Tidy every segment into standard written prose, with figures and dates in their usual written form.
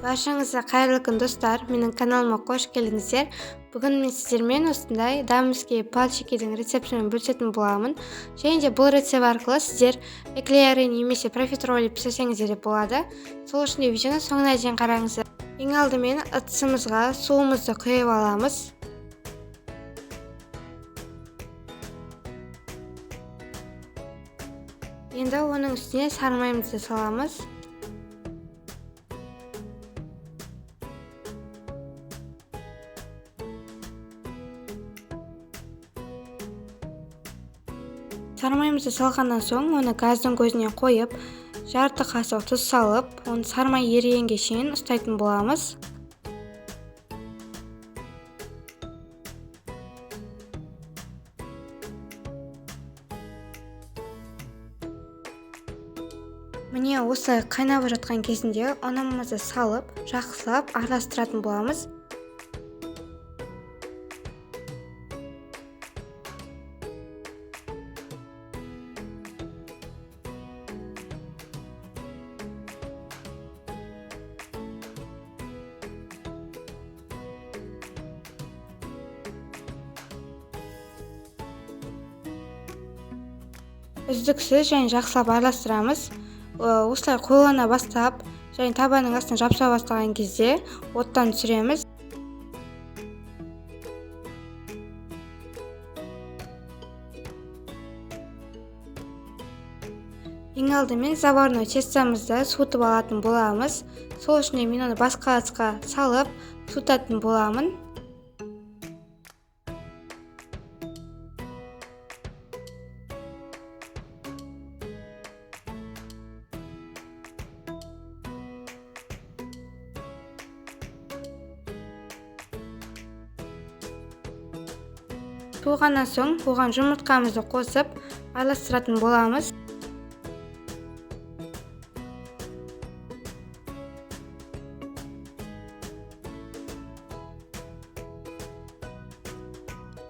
Баршаңызға қайырлы күн, достар! Менің каналыма қош келдіңіздер. Бүгін мен сіздермен осындай дамские пальчикидің рецептімен бөлісетін боламын. Және де бұл рецепт арқылы сіздер эклеры немесе профитроли пісірсеңіздер де болады. Сол үшін де видеоны соңына дейін қараңыздар. Ең алдымен ыдысымызға суымызды құйып аламыз. Енді оның үстіне сары майымызды саламыз. Сары майымызды салғаннан соң оны газдың көзіне қойып, жарты қасық тұз салып, оны сары май ерігенге шейін ұстайтын боламыз. Міне осылай қайнап жатқан кезінде ұнымызды салып, жақсылап араластыратын боламыз. Үздіксіз және жақсылап араластырамыз. Осылай қоюлана бастап, және табаның астына жапса бастаған кезде оттан түсіреміз. Ең алдымен заварной тестомызды суытып алатын боламыз. Сол үшін мен оны басқа ыдысқа салып суытатын боламын. Суығаннан соң оған жұмыртқамызды қосып араластыратын боламыз.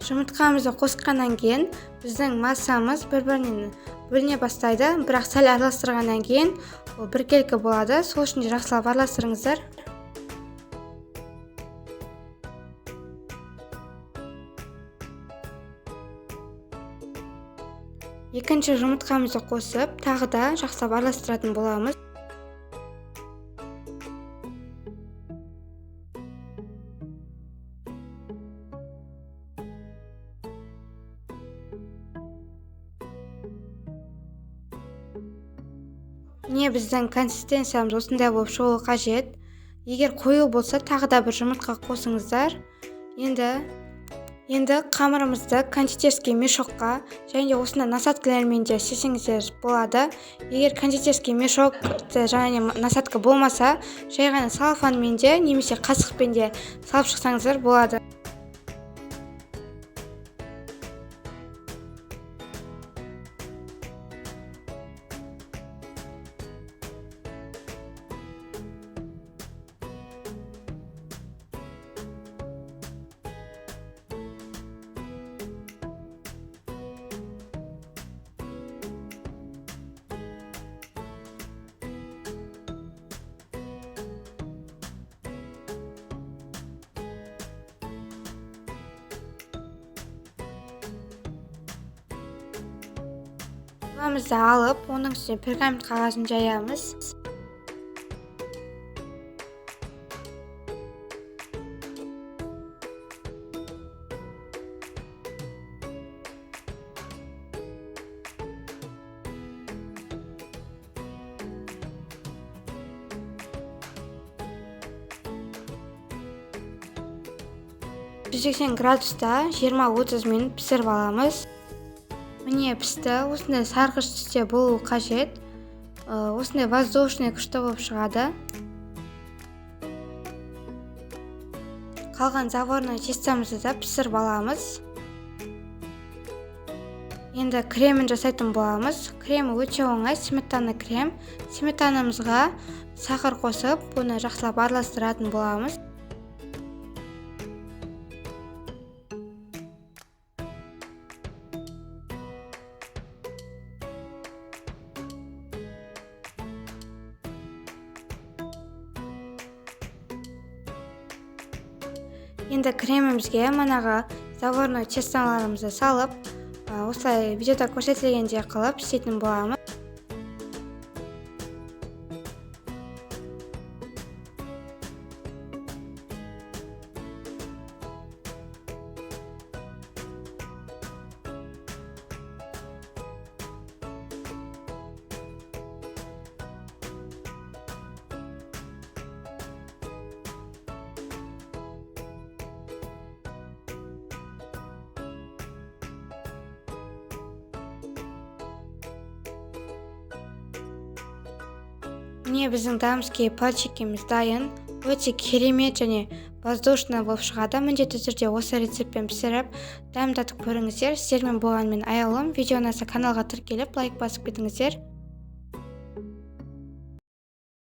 Жұмыртқамызды қосқаннан кейін біздің массамыз бір-бірінен бөліне бастайды, бірақ сәл араластырғаннан кейін ол біркелкі болады. Сол үшін де жақсылап араластырыңыздар. Екінші жұмыртқамызды қосып, тағы да жақсылап араластыратын боламыз. Міне біздің консистенциямыз осындай болып шығуы қажет. Егер қою болса, тағы да бір жұмыртқа қосыңыздар. Енді қамырымызды кондитерский мешокқа және де осындай насадкалармен де істесеңіздер болады. Егер кондитерский мешок және насадка болмаса, жай ғана салафанмен де немесе қасықпен де салып шықсаңыздар болады. Табамызды алып, оның үстіне пергамент қағазын жаямыз. 180 градуста 20-30 минут пісіріп аламыз. Міне пісті, осындай сарғыш түсте болуы қажет. Осындай воздушный күшті болып шығады. Қалған заварной тестомызды да пісіріп аламыз. Енді кремін жасайтын боламыз. Кремі өте оңай, сметана крем. Сметанамызға сахар қосып, бұны жақсылап араластыратын боламыз. Енді кремімізге манағы заварной тестоларымызды салып, осылай видеода көрсетілгендей қылып істейтін боламыз. Міне, біздің дамский пальчикіміз дайын. Өте керемет және воздушный болып шығады. Міндетті түрде осы рецептпен пісіріп, дәм татып көріңіздер. Сіздермен болған мен, Аяулым. Видео ұнаса, каналға тіркеліп, лайк басып кетіңіздер.